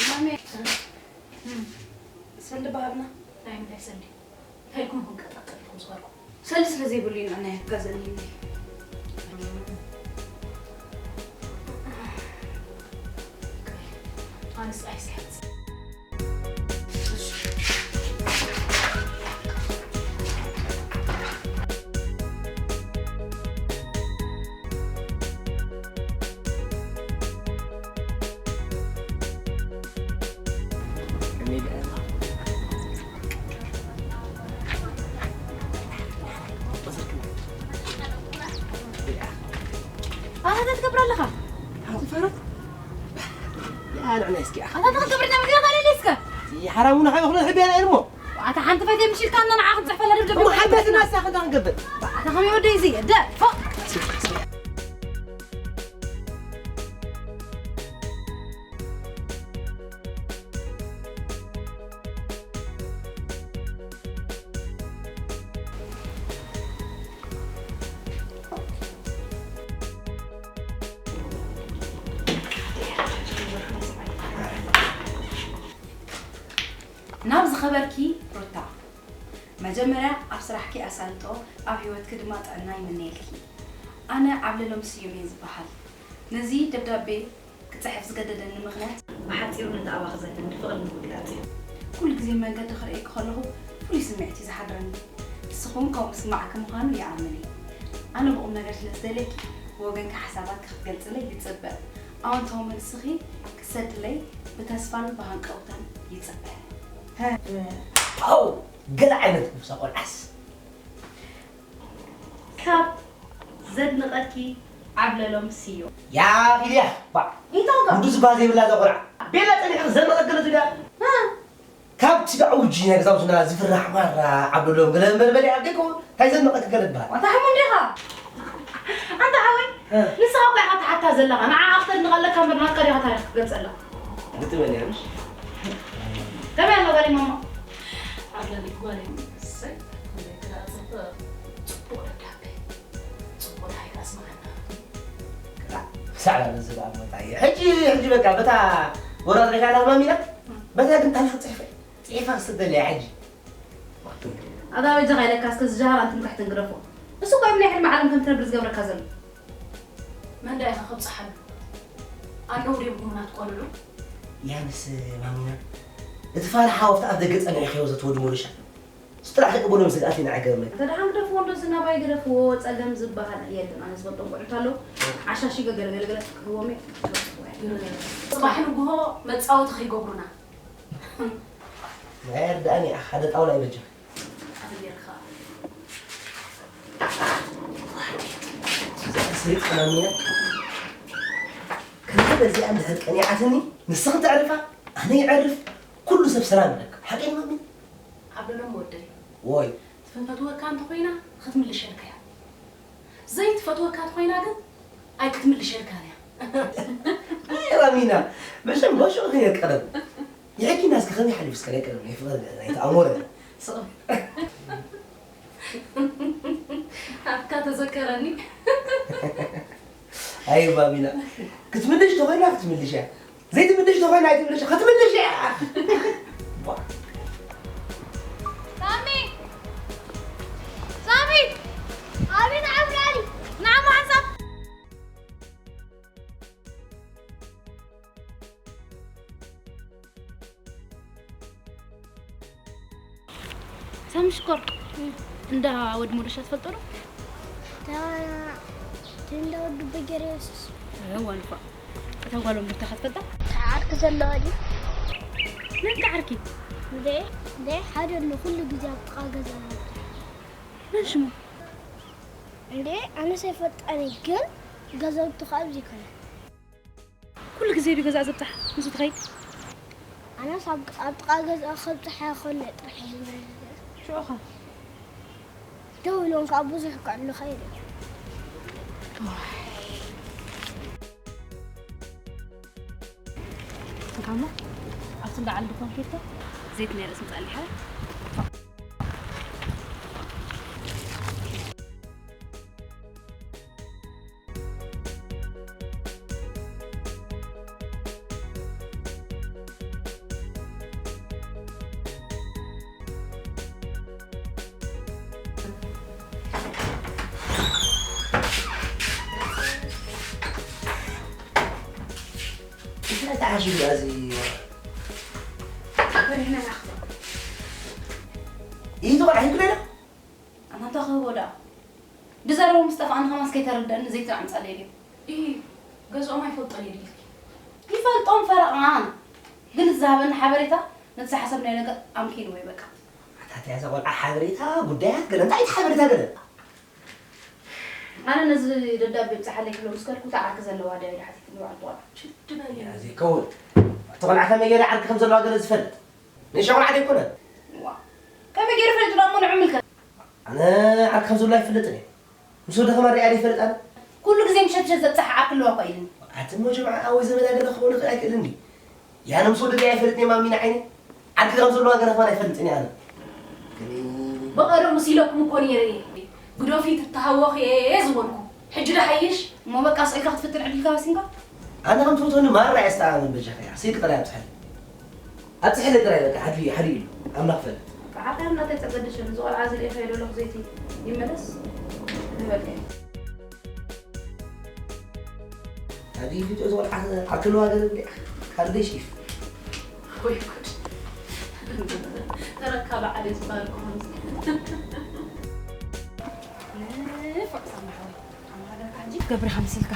ማሜ፣ ሰንዲ በሃብና። ናይ ምንታይ ሰንዲ? እንታይ ኢልኩም ኢኹም ቀጠቅጠል ኢልኩም ዝበልኩም? ሰልዲ ስለ ዘይብሉ ኢና ናይ ኣጋዘኒ። ኣነስ ኣይስሕት። ኣታ ትገብር ኣለኻ? ሓንቲ ፈረስ? ያ ንዕና እስኪ ኣታ ትገብር ኢና ምግራ ካለ እስከ። ሓራሙና ሓይኹነ ሕቢያ ኢልሞ። ኣታ ሓንቲ ፈትየ ምሽልካ እና ንዓ ክንጽሕፈላ ደብደብ እሞ ሓበትና እሳ ክንዳ ክንገብር። ኣታ ከመይ ወደይ እዚ ደ ፎ። ናብ ዝኸበርኪ ሩታ፣ መጀመርያ ኣብ ስራሕኪ ኣሳልጦ፣ ኣብ ህይወትኪ ድማ ጥዕና ይምነየልኪ። ኣነ ዓብለሎም ስዩም እየ ዝበሃል። ነዚ ደብዳቤ ክጽሕፍ ዝገደደኒ ምኽንያት ብሓጺሩ ነቲ ኣባኺ ዘተን ብፍቕሪ ንምግላጽ እዩ። ኩሉ ግዜ መንገዲ ክርእየኪ ከለኹ ፍሉይ ስምዒት እዩ ዝሓድረኒ። ንስኹም ከምኡ ዝስምዓኪ ምዃኑ ይኣምን እየ። ኣነ ብቑም ነገር ስለ ዝደልየኪ ብወገንኪ ሓሳባትኪ ክትገልጽለይ ይጽበ። ኣወንታዊ መልስኺ ክትሰድለይ ብተስፋን ብሃንቀውታን ይጽበ። ሃው! ገለ ዓይነት ነብሳ ቆልዓስ። ካብ ዘድንቐኪ ዓብለሎም ስዮ። ያ ኢልያ፣ ባ። እንታይ ከ? ውዱ ዝበሃል ዘይብላ እዛ ቆልዓ። ቤላ ጸኒሕኪ ዘድንቐኪ ገለ ትብላ? እ። ካብቲ ብዓውጂ ናይ ገዛውትና ዝፍራሕ ማራ ዓብለሎም ገለ እምበር በሊ ኣብ ደገ እንታይ ዘድንቐኪ ገለ ትበሃል? ዋታ ሕሙም ዲኻ? ኣንታ ሓወይ፣ እ። ንስኻ እኮ ኢኻ ትሓታ ዘለኻ። ንዓኣ ክተድንቐለካ እምበር ናትካ ዲኻ ታሪኽ ክትገልጸላ? ግጥመኛ ምሽ? ከመይ ኣሎ ጓለይ ማማ? ዓብለለይ ጓለይ፣ እሰይ፣ ክንደይ ክዳ ጽብቕ፣ ጽቡቕ ደብዳቤ፣ ጽቡቕ ታሪኽ ኣስምዓና። ክሳዕ ናብ ዝብኣ ቦታ እየ። ሕጂ፣ ሕጂ በቃ በታ ወራር ሪኻ ኢላ ማሚና፣ በታ ግን ታሪኽ ጽሕፈ፣ ጽሒፋ ክስደለያ ሕጂ። ኣታ በጃኻ ኢለካ እስከ ዝጀሃር ኣንትን ታሕትን ግደፎ። እሱ እኮ ኣብ ናይ ሕልሚ ዓለም ከም ትነብር ዝገብረካ ዘሎ። መን ደኣ ኢኻ ከብጽሓሉ? ኣለዉ ድዮም ህሙናት ቆልዑ? ያንስ ማሚና፣ እቲ ፋራ ሓወፍቲ ኣብ ደገ ጸኒሑ ከይወዘትዎ ድሞ ልሻ። እሱ ጥራሕ ክቅበሎም ስግኣት ኢና ዓገርመ። እንተ ደሓን ግደፍዎ እንዶ ዝናባይ ግደፍዎ፣ ጸገም ዝበሃል የለን። ኣነ ዝፈልጦም ቆልዑት ኣለዉ። ዓሻሺገ ገለ ገለ ገለ ክህቦም እየ። ጽባሕ ንግሆ መጻወቲ ከይገብሩና። ናይ ርድኣኒ እያ፣ ሓደ ጣውላ ይበጃ። ኣበየርካ። እዛ ሰሪት ቀናሚና። ከምዚ በዚኣ እንድሕር ቀኒዓትኒ፣ ንስኺ ተዕርፋ፣ ኣነ ይዕርፍ፣ ኩሉ ሰብ ሰላም ይረክብ። ሓቀይ ማሚ? ሎም ወደይ፣ ወይ ትፈትወካ እንተኾይና ክትምልሸልካ እያ። ዘይትፈትወካ እንተኾይና ግን ኣይክትምልሸልካን እያ። ኣይ ራሚና፣ መሸም በሽዑ ከየቀረብ። ይሕኪና እስከ ከመይ ሓሊፉ እስከ ናይ ቀደም ናይ ፍቕሪ ናይ ተኣሞረ። ስቕ። ኣካ ተዘከረኒ። ኣይ ራሚና፣ ክትምልሽ ተኾይና ክትምልሽ እያ። ዘይትምልሽ ተኾይና ኣይትምልሽ፣ ክትምልሽ እያ። ሳሚ! ሳሚ! ኣቤት ዓብላሊ! ንዓማ ሓንሳብ! ሳሚ ሽኮር፣ እንዳ ወዲ ሞደሻ ትፈልጦ ዶ? እታ፣ እቲ እንዳ ወዲ በገርየሱስ። እወ፣ ዋልፋ። እታ ጓሎም ዶ ትፈልጣ? እታ ዓርኪ ዘለዋ ድዩ? መን ከ ዓርኪ? እንዴ፣ እንዴ፣ ሓደ ኣሎ፣ ኩሉ ግዜ ኣብ ጥቓ ገዛ ኣሎ። መን ሽሙ? እንዴ፣ ኣነስ ኣይፈልጣን እየ፣ ግን ገዛውቱ ከኣ ኣብዚ ይኮነ። ኩሉ ግዜ ድዩ ገዛ ዘብጽሕ ምስኡ ትኸይድ? ኣነስ ኣብ፣ ኣብ ጥቓ ገዛ ከብጽሓ ይኾን ጥራሕ እየ ዝመልስ። ሽዑ ኸ? ደው ኢሎም ከኣ ብዙሕ ክዕሉ ኸይድ። እንካሞ ኣብቲ እንዳ ዓሊ ድኳን ኬድካ ዘይት ናይ ርእሲ ምጻእ ኣሊሓ። እንታይ ተዓሺጉ እዚ? በሪህና ናኽዶ። ኢቱ ቆልዓ ሂንኩ ዶ ኢላ? ኣማንታ ክህቦ ደኣ። ድዛረቦ ምስ ጠፍኣኒ ከማንስ ከይተረድኣኒ ዘይትዓምጻለይ ድዩ? ኢሂ፣ ገዝኦም ኣይፈልጦን እየ ድልኪ። ይፈልጦም ፈረቓን። ግን እቲ ዝሃበኒ ሓበሬታ ነቲ ዝሓሰብናዮ ነገር ኣምኪንዎ እዩ በቃ። ኣታ እቲኣ እዛ ቆልዓ ሓበሬታ፣ ጉዳያት ገለ፣ እንታይ እቲ ሓበሬታ ገለ? ኣነ ነዚ ደብዳቤ ብጽሓለይ ክብሎ ምስ ከድኩ፣ እታ ዓርኪ ዘለዋ ድያ ኢለ ሓቲትኒ በዓልቲ ቆልዓ። ሽድ በል። ያ ዘይከውን። እቲ ቆልዓ ከመይ ገይሩ ዓርኪ ከም ዘለዋ ገለ ዝፈልጥ? ንሻ ቆልዓ ደይኮነ? ዋ። ከመይ ገይሩ ፈሊጡ ደኣ እሞ ንዑ ምልከት። ኣነ ዓርኪ ከም ዘሎ ኣይፈልጥን እየ። ምስ ወዲ ከማን ሪኣ ደይፈልጥ ኣነ? ኩሉ ግዜ ምሸት ምሸት ዘብጽሓ ዓርኪ ኣለዋ እኮ ኢልኒ። ኣቲ እሞ ጀምዓ ኣወይ ዘመዳ ገለ ክኸውን ይኽእል ኣይክእልን ድዩ? ያነ ምስ ወዲ ገያ ኣይፈልጥን እየ ማሚና ዓይኒ። ዓርኪ ከም ዘለዋ ገለ ከማን ኣይፈልጥን እየ ኣነ። ብቐደሙ ሲለኩም እኮ ነይረ እየ። ግደፊ ትተሃወኺ እየ ዝበልኩ። ሕጂ ዶ ሓይሽ? እሞ በቃ ስቕ ኢልካ ክትፍትን ዕድልካ ወሲንካ? ኣነ ከም ትፈትወኒ ማራ እየ ዝተኣማመን በጃኻ እያ። ስቕ ጥራይ ኣብጽሐለይ። ኣብጽሐለይ ጥራይ በቃ ሓድሪ፣ ሓድሪ ኢሉ። ኣምላኽ ይፈልጥ። በዓልካ ናተይ ጸገድሽን፣ እዚ ቆልዓ እዚ ርኢኻዮ ዶ ኣለኹ ዘይቲ ይመለስ ዝበልካዮ። ኣዲ ቪድዮ እዚ ቆልዓ ዓክልዋ ገለ እንዲያ። ካልደይ ሺፍ። ወይ ጉድ። ተረካቢ ዓደ ዝበሃል እኮ ከምዚ። ንፉዕ ሳሚ ሓወይ። ኣማሃደርካ ሕጂ ክትገብር ኢኻ መሲልካ።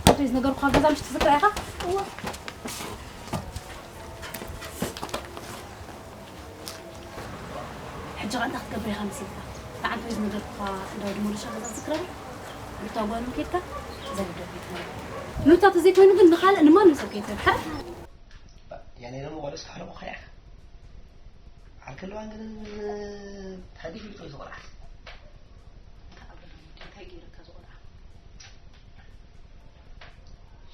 ኣቶ ዝነገርኩኻ ገዛ ምሽ ትዝክራ ኢኻ? እወ። ሕጂ ኸ እንታይ ክትገብር ኢኻ መሲልካ? እታ ዓንተ ዝነገርኩኻ እንዳ ወዲ ሞለሻ ገዛ ትዝክራ ዶ? ሩታ ጓሎም ኬድካ እዛ ደብዳቤ ትመልእ። ኑታ ተዘይኮይኑ ግን ንኻልእ ንማንም ሰብ ከይትህብ። ሓ? ያኔ ደግሞ ቆለስ ካሕለቑ ኸያ። ዓርከለዋን ግን ታዲፍ ይልቶ ይዝቆልዓት። እንታይ ገይረካ ዝቆልዓ?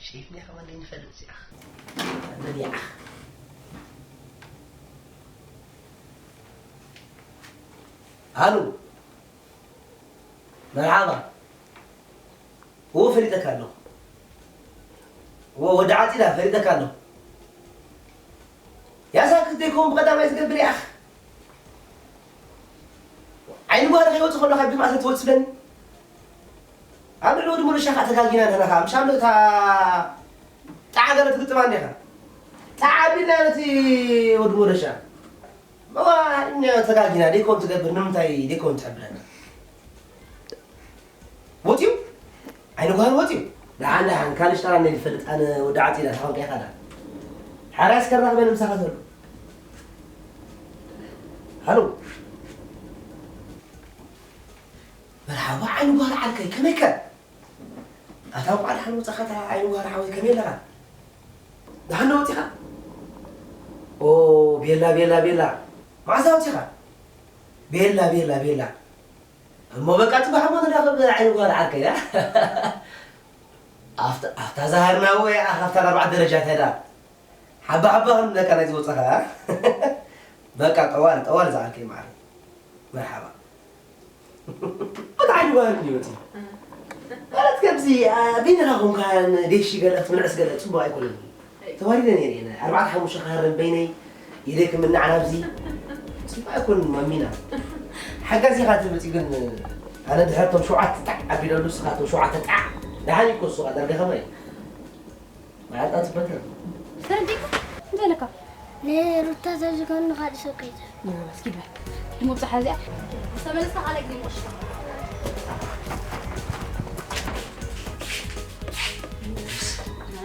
ሸይፍንያ ከማን ዘይንፈልጥ እዚኣ። መን እያ? ኣሉ። መርሓባ። እዎ ፈሊጠካ ኣለኹ። እዎ ወዲ ዓፂዳ ፈሊጠካ ኣለኹ። ያሳክት ዘይከውን ብቐዳማይ ዝገብር ያኽ። ዓይኒ ጓል ከይወፅእ ከሎ ካብ ድማእሰ ትወፅለኒ። ኣብ ልዕሊ ወዲ ሙሉሻ ከዓ ተጋጊና ንሕና ከዓ። ምሻም እታ ጣዓ ገለ ትግጥማ እንዲኻ። ጣዓ ኣቢልና ነቲ ወዲ ሙሉሻ። እዋ፣ እኛ ተጋጊና ደይኮን ትገብር፣ ንምንታይ ደይኮን ትሕብረና? ወፂኡ? ዓይኒ ጓል ወፂኡ? ደሓን፣ ደሓን፣ ካልሽ ተራ እኔ ዝፈልጥ ኣነ ወዲ ዓፂዳ፣ ተቐምቀ ኢኻ ዳ። ሓራይ እስከ ራኽበ ንምሳኻ ዘሎ። ሃሎ። መርሓባ ዓይኒ ጓል ዓርከይ፣ ከመይከ? ኣታ እንቋዕ ደሓን ወጻኻ፣ ኣታ ዓይኒ ጓል ሓወይ፣ ከመይ ኣለኻ? ደሓን ዶ ወጺኻ? ኦ፣ ቤላ፣ ቤላ፣ ቤላ። መዓዝ ኣውጺኻ? ቤላ፣ ቤላ፣ ቤላ። እሞ በቃ ጽባሕ እሞ ንራኸብ ዓይኒ ጓል ዓርከይ፣ ኣ? ኣፍታ፣ ኣፍታ ዝሃርና እወ፣ ኣኻፍታ ኣርባዕተ ደረጃ ተዳ። ሓባ ሓባ ክንብለካ ናይ ዝወጻኻ፣ ኣ? በቃ ጠዋል፣ ጠዋል ዝዓርከይ ማዕረ። መርሓባ። ኣታ ዓይኒ ጓል እንዲዩ መጺኡ። ማለት ከምዚ፣ ኣ፣ በይንኻ ኮንካ ንዴሺ ገለ ክትምልዕስ ገለ ጽቡቕ ኣይኮነን። ተዋሪደ ነይረ እየ። ኣርባዕተ ሓሙሽተ ክሃርም በይነይ፣ ኢደይ ክምናዕ ናብዚ። ጽቡቕ ኣይኮነን ማሚና። ሓጋዚ ኢኻ ትብል መጺኡ ግን፣ ኣነ ድሕሪ እቶም ሸውዓተ ጣዕ ኣቢለሉ፣ ንስኻ እቶም ሸውዓተ ጣዕ። ደሓን እዩ እኮ እሱ፣ ዳርጋ ከማይ። መዓልታ ትበተን። ተረዲእካ? እንታይ ኢለካ? ንሩታ ዘዝገኑ ካልእ ሰብ ከይተ። እስኪ በል። ድሞ ብጻሓ እዚኣ። ዝተመለስካ ካልእ ግዜ ምቕሽታ።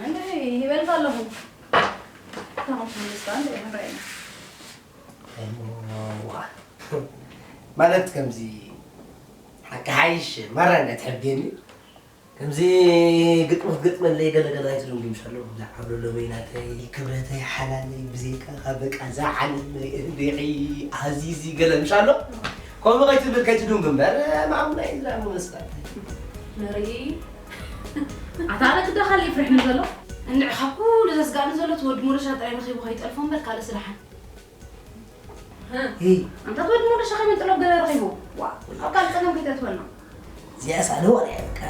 እንደ ይበልካ ኣለኹ። ታኹም ተመለስካ እንደ ይሕረየና። ማለት ከምዚ ሓቂ ሓይሽ ማራ እንዳትሕብየኒ። ከምዚ ግጥሚ ክትግጥመለይ ገለ ገለ ኣይትደንጉ ምሻሎ። ብዛዕባ ሎመይ ናተይ ክብረተይ ሓላለይ ብዘይካ ካብ በቃ እዛ ዓለም ርዒ ኣዚዚ ገለ ምሻሎ። ከምኡ ከይትብል ከይትድንጉ እምበር፣ ማሙናይ ዝረኣ መስላተይ። ንርኢ። ኣታ ኣነ ክዳኻለይ ይፍርሕኒ ዘሎ። እንድዒ ካብ ኩሉ ዘስጋእኒ ዘሎ እቲ ወዲ ሞረሻ ጥራይ ረኺቡ ከይጠልፎ እምበር ካልእ ስደሓን። እ። ኣንታ ትወድ ሞደሻ ከመይ ጥሎብ ገለ ረኺቡ? ዋ፣ ኣብ ካልእ ጸገም ከይተእትወና። እዚኣስ ኣነ ዋላ እያ በቃ።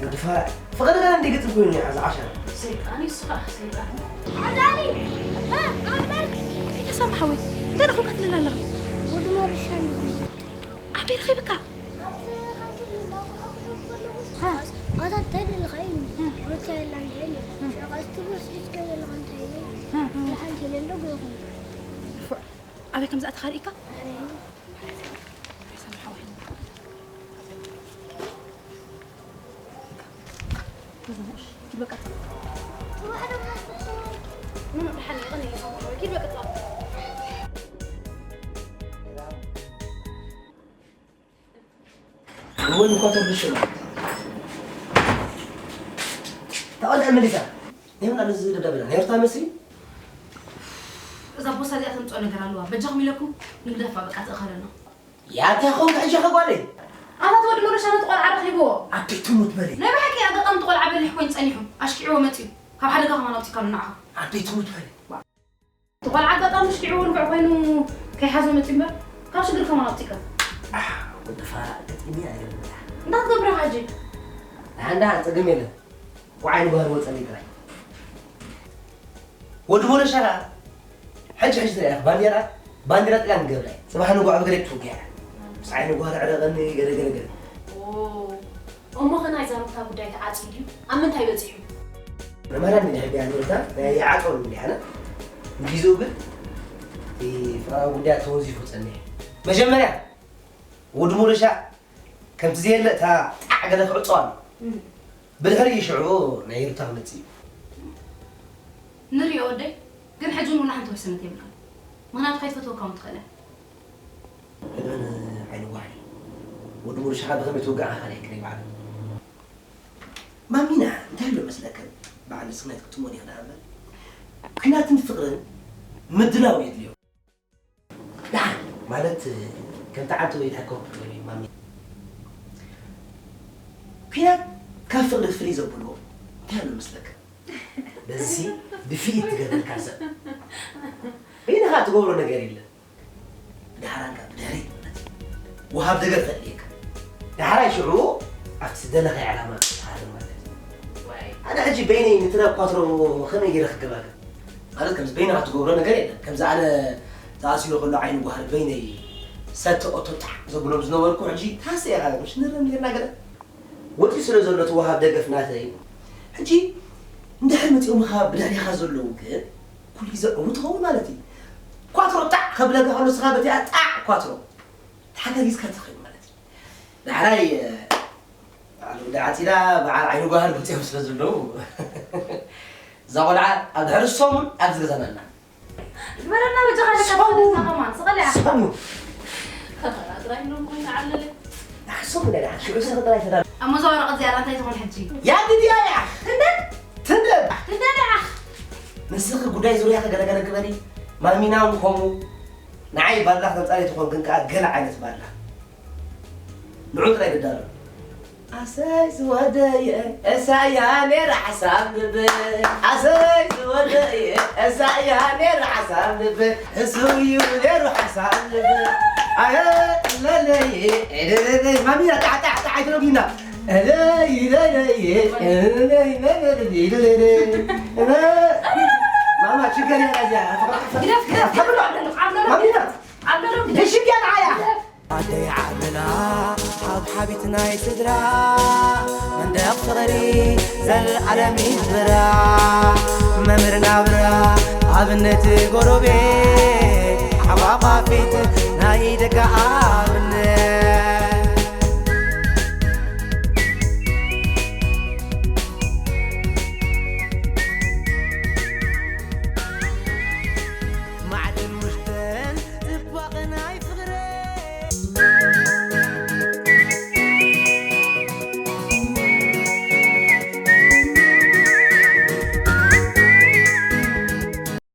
ወዲ ፋራ፣ ፍቕሪ ገለ እንዲ ግጥም ኮይኑ እያ ዝዓሻ። ሰይጣን እዩ እሱ ኸዓ፣ ሰይጣን። ዓዳሊ፣ እ፣ ኣምበር። ቤተሰብ ሓወይ፣ እንታይ ደኹም ከትልል ኣለኹም? ወዲ ሞደሻ እንዲ። ኣበይ ረኺብካ? ኣታ እንታይ ደለኻ እዩ? ሩታ የላን ድሕን እዩ። ሸቃ እቲ ብርስ ዲስከ ዘለኻ እንታይ እዩ? ሓንቲ ለንዶ ገይኹም። ኣበይ ከም ዝኣተኻ ርኢካ? እወ፣ እኳ ተብልሽ ነው። ተቐልዐ መሊሳ። ይኸውና፣ እዚ ደብዳቤ ነው። ኔርታ መስሊ? እዛ ቦርሳ እዚኣ ተምፅኦ ነገር ኣለዋ። በጃኹም ኢለኩም ንግደፋ፣ በቃ፣ ትእኸለና። ያታ ኾንካ ሕጂ ኸጓለይ? ኣታ ተወዲ ሞረሻ ነቲ ቆልዓ ረኺብዎ። ኣደይ ትሙት በሊ። ናይ ብሓቂ ኣጋጣሚ እቲ ቆልዓ በሊሕ ኮይኑ ጸኒሑ፣ ኣሽኪዕዎ መጺኡ። ካብ ሓደጋ ከማን ኣውጺእካሉ ንዓኻ። ኣደይ ትሙት በሊ። እቲ ቆልዓ ኣጋጣሚ ሽኪዕዎ ንፉዕ ኮይኑ ከይሓዞ መጺኡ እምበር፣ ካብ ሽግር ከማን ኣውጺእካ። ኣሕ፣ ወዲ ፋራ ገጢመያ እየ። እንታይ ክትገብር ኢኻ ሕጂ? ደሓን ደሓን፣ ጸገም የለን። ቁዓይ ንጓር ወጸለይ ጥራይ። ወዲ ሞረሻ ከኣ፣ ሕጂ ሕጂ ትሪኣ ኢኻ፣ ባንዴራ፣ ባንዴራ ጥልያን ክገብራ እየ። ጽባሕ ንግሆ ኣብ ገለ ክትውግዕ እያ። ምስ ዓይኒ ጓር ዕረቐኒ፣ ገለ ገለ ገለ። ኦ፣ እሞ ኸ ናይዛ ሩታ ጉዳይ ተዓጽዩ ድዩ? ኣብ ምንታይ በጺሑ? መምህራን እንድሕር ቢያ ንርታ ናይ ይዓጾ እንድሕር ኣነ ንጊዜኡ ግን እቲ ፍቕራዊ ጉዳያት ተወንዚፉ ጸኒሑ። መጀመርያ ወዲ ሞረሻ ከምቲ ዘየለ እታ ጣዕ ገለ ክዕጾ ኣሎ። እም። ብድሕሪኡ ሽዑ ናይ ሩታ ክመጽእ እዩ። ንሪኦ ወደይ፣ ግን ሕጂ እውን ወላ ሓንቲ ወሰነት የብልካን። ምኽንያቱ ከይትፈትወካ እውን ትኽእል እያ። ሕጂ ን ዓይኒ ጓሕሊ ወዲ ሞረሻ ብኸመይ ትውግዓ ካልኣይ ክነይ ባዕሉ። ማሚና እንታይ ኣሎ መስለከ? በዓል ንስኺ ናይ ትግጥሞ ዲኺ ደኣ እምበር። ኲናትን ፍቕርን ምድላው የድልዮ። ደሓን፣ ማለት ከምቲ ዓንተቦይ ይትሐከው ማሚ። ኲናት ካብ ፍቕሪ ፍልይ ዘብሎ እንታይ ኣሎ መስለከ? በዚ ድፍኢት ትገብረካ ሰብ። በይንኻ ትገብሮ ነገር የለን። ብድሓራንካ ብድሕሪት ማለት እዩ። ወሃብ ደገፍ ከድልየካ። ዳሕራይ ሽዑ ኣብቲ ዝደለኻዮ ዕላማ ክትሃርም ማለት እዩ። ዋይ። ኣነ ሕጂ በይነይ ንትረብ ኳትሮ ከመይ ገይረ ክገባገብ? ማለት ከምዚ በይንኻ ትገብሮ ነገር የለን። ከምዚ ኣነ ተኣሲሩ ከሎ ዓይኒ ጓህሪ በይነይ ሰተ ኦቶ ጣዕ ዘብሎም ዝነበርኩ ሕጂ ታሰ ኢኻ ምሽ ንረም ጌርና ገለ ወፂኡ ስለ ዘሎ እቲ ወሃብ ደገፍ ናተይ። ሕጂ እንድሕር መፂኦምኻ ብድሕሪኻ ዘለዉ ግን ኩሉ ግዜ ዕዉት ትኸውን ማለት እዩ። ኳትሮ ጣዕ ከብለካ ከሎ ንስኻ በቲኣ ጣዕ ኳትሮ ተሓጋጊዝካ ትኽእል ማለት እዩ። ዳሕራይ በዓል ወዲ ዓፂዳ በዓል ዓይኒ ጓህሪ መፂኦም ስለ ዘለዉ እዛ ቆልዓ ኣብ ድሕሪ ሰሙን ኣብዚ ገዛና ኣላ። ግበረና በጃኻ ደቃ ሰሙን። ከማን ስቐል እያ። ሰሙን። ጥራይ ኢሎም ኮይኑ ዓለለ። ኣሕ፣ ሰሙን ኢላ፣ ሽዑ ስለ ጥራይ ተዳ- እሞ እዛ ወረቐት እዚኣ እንታይ ትኾን ሕጂ? ያ ግዲ እያ። ትንደ? ትንደ። ትንደ ደኣ። ንስኺ ጉዳይ ዙርያ ከገለገለ ግበሪ። ማሚና እውን ከምኡ ንዓይ ባላ ክተምጻለይ ትኾን፣ ግን ከኣ ገለ ዓይነት ባላ። ንዑ ጥራይ ግዳሎ። ኣሰይ ዝወደየ እሳያ ነይራ ሓሳብ ልብ። ኣሰይ ዝወደየ እሳያ ነይራ ሓሳብ ልብ። እሱ እዩ ነይሩ ሓሳብ ልብ። ኣየ ለለየ ኤደለለይ ማሚና ጣዕጣዕጣዕ ኣይትረጉና። እለይ ለለየ እለይ ለለየ ማማ ችግር የላ እዚኣ። ግደፍ፣ ግደፍ፣ ግደፍ። ማሚና ዓብለሎም፣ ግደፍ። እሺ፣ ቢያ ንዓያ። ኣደይ ዓብለላ ሓብሓቢት ናይ ስድራ መንደቕ ፍቕሪ ዘልዓለም ይንብራ። መምህር ናብራ ኣብነት ጎረቤት ሓቋቋፊት ናይ ደጋ ኣብነት።